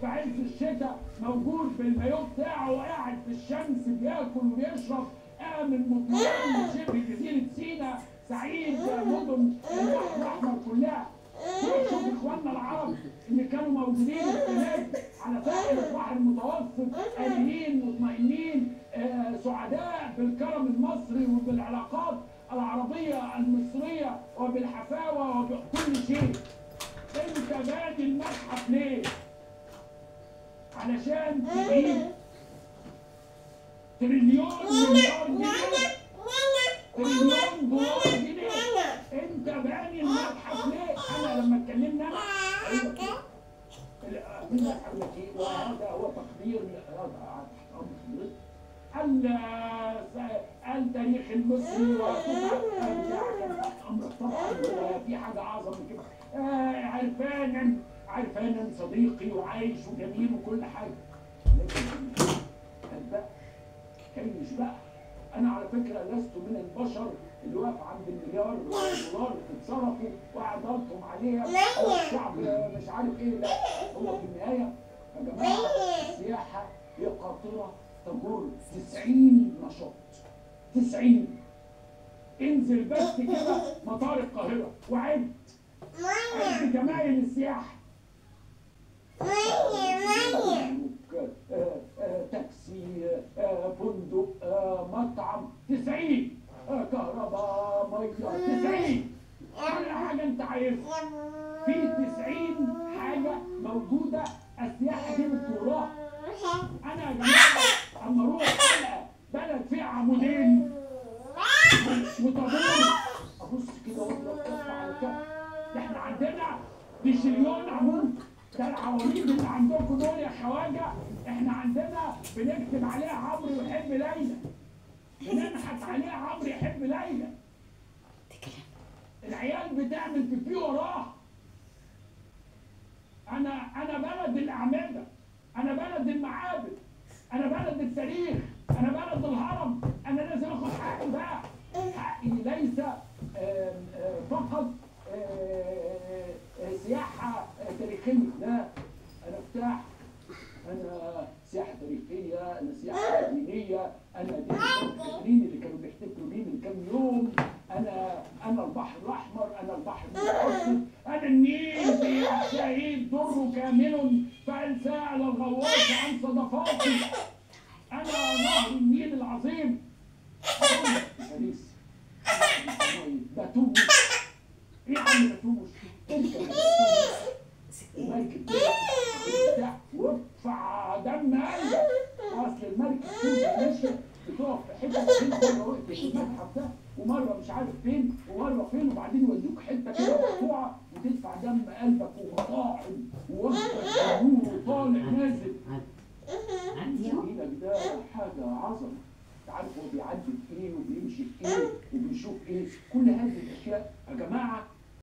في عز الشتاء موجود بالمايو بتاعه وقاعد في الشمس بياكل وبيشرب، آمن مطمئن، شبه جزيرة سيناء، سعيد، مدن البحر الأحمر كلها. روح شوف إخواننا العرب اللي كانوا موجودين هناك على ساحل البحر المتوسط، آمنين مطمئنين، سعداء بالكرم المصري وبالعلاقات العربية المصرية وبالحفاوة وبكل شيء. أنت بادي المتحف ليه؟ علشان تجيب تريليون مليار جنيه، تريليون دولار جنيه. انت باني المتحف ليه؟ انا لما اتكلمنا انا اقول لك ايه، وهذا هو تقدير التاريخ المصري وتسعة امرك طبعا، وفي حاجة اعظم من كده. عرفانا عرفانا صديقي وعايش وجميل وكل حاجة، لكن بقى كيش بقى. انا على فكرة لست من البشر اللي واقف عند المليار دولار اتصرفوا وعضلتهم عليها والشعب مش عارف ايه. لا، هو في النهاية يا جماعة السياحة هي قاطره تجر 90 نشاط، 90. انزل بس كده مطار القاهرة وعد عد جمايل السياحة، تاكسي، فندق، مطعم، 90، كهرباء، مية، 90، كل حاجة انت عايزها في 90 حاجة موجودة. السياحة دي بتجرها. انا يا جماعة اما اروح القى بلد فيها عمودين وطابور ابص كده واضرب كف على كف. ده احنا عندنا ديشليون عمود، ده العواميد اللي عندكم دول يا خواجه احنا عندنا بنكتب عليها عمرو يحب ليلى، بننحت عليها عمرو يحب ليلى. العيال بتعمل بيبي وراها. انا بلد الاعمدة، انا بلد المعابد، انا بلد التاريخ، انا بلد الهرم. انا لازم اخد حقي بقى. حقي ليس فقط سياحة تاريخية، لا، أنا بتاع، أنا سياحة تاريخية، أنا سياحة دينية، أنا دين الكاترين اللي كانوا بيحتفلوا بيه من كام يوم، أنا البحر الأحمر، أنا البحر المتوسط، أنا النيل في شهيد در كامل فإن سأل الغواص عن صدفاتي، أنا نهر النيل العظيم. باريس، باتوموس. ايه يا عم باتوموس؟ انت المركب بتاع وادفع دم قلبك. اصل المركب كنت ماشية بتقف في حتة، مرة وقفت في المتحف ده، ومرة مش عارف فين، ومرة فين، وبعدين يودوك حتة كده مقطوعة وتدفع دم قلبك ومطاعم ووجبه وطالع نازل. ده حاجة عظمه. انت عارف هو بيعدي في ايه وبيمشي في ايه وبيشوف ايه؟ كل هذه الاشياء يا جماعة.